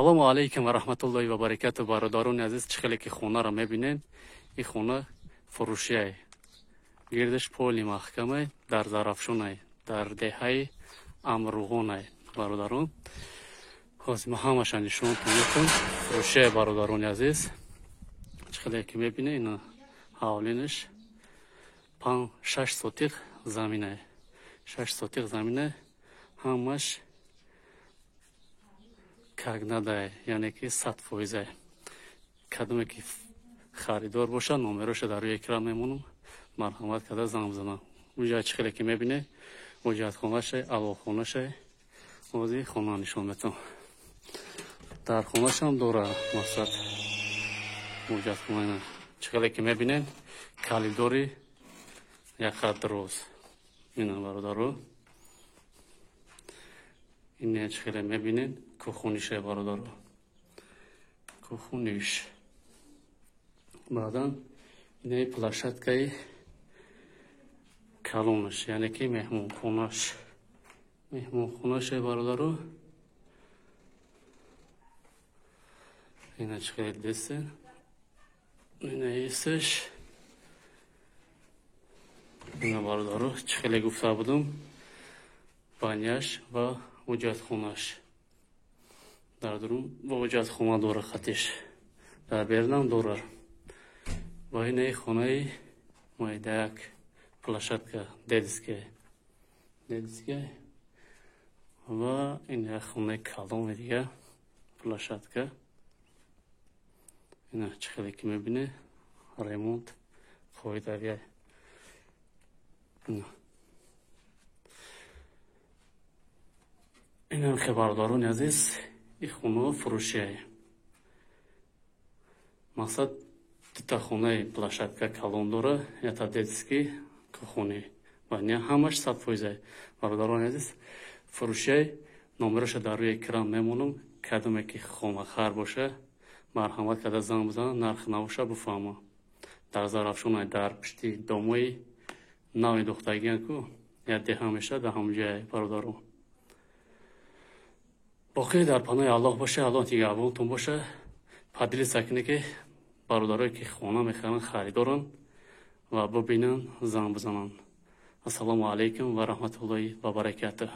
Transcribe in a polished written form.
Салому алайкум ва раҳматуллоҳи ва баракату. Бародарони азиз, чӣ хеле ки хонаро мебинед, ин хона фурӯшиай. Гирдаш поли маҳкамай, дар Зарафшонай, дар деҳаи Амруғонай, бародарон. Ҳозир ман ҳамаша нишонтон метам. Фурӯшиай, бародарони азиз. Чӣ хеле ки мебинед, ина ҳавлинаш 6 сотиқ заминай. 6 сотиқ заминай, ҳамаш как надо, яъне ки 100%. Кадоме ки харидор боша, номероша дар рӯи экран мемонам, марҳамат карда занг бизанам. Уҷа чӣ хеле ки мебинед, ҳоҷатхонашай, алоқхонашай. Ҳозир хона нишон метам. Дар хонашам дора мақсад ҳоҷатхона. Чӣ хеле ки мебинед, калидори як хат дароз. Ина, бародаро, ин чӣ хеле мебинед, кухонише, бародаро, кухониш. Баъдан инаи площадкаи калонаш, яъне ки меҳмонхонаш, меҳмонхонаше, бародаро. Ина чӣ хеле дидестен, ина исташ. Ина, бародаро, чӣ хеле гуфта будум, баняш ва ҳуҷҷатхонаш дар дурун ва ҳуҷҷатхона дора, хатиш дар берунам дора. Ва инаи хонаи майдаяк, площадка детская, детская. Ва ин як хонаи калони дига, площадка. Ина чӣ хеле ки мебинед, ремонт қоидавия. Инам хе, бародарони азиз, ин хонаҳо фурӯшиай. Мақсад, дута хонаи площадка калон дора, якта детский, кухони ва ҳамаш 100%. Бародарони азиз, фурӯшиай, номероша дар рӯи экран мемонам. Кадоме ки хонахар боша, марҳамат карда занг бизанад, нарх навоша буфаҳма. Дар Зарафшонай, дар пишти домои нави духтагиян ку як деҳа мешавад, дар ҳамон ҷое, бародаро. Боқӣ дар паноҳи Аллоҳ боша, Аллоҳ нигаҳбонтон боша. Поделиться кунед, ки бародарое ки хона мехаранд, харидоранд ва бубинанд, занг бизананд. Ассалому алайкум ва раҳматуллоҳи ва баракатуҳ.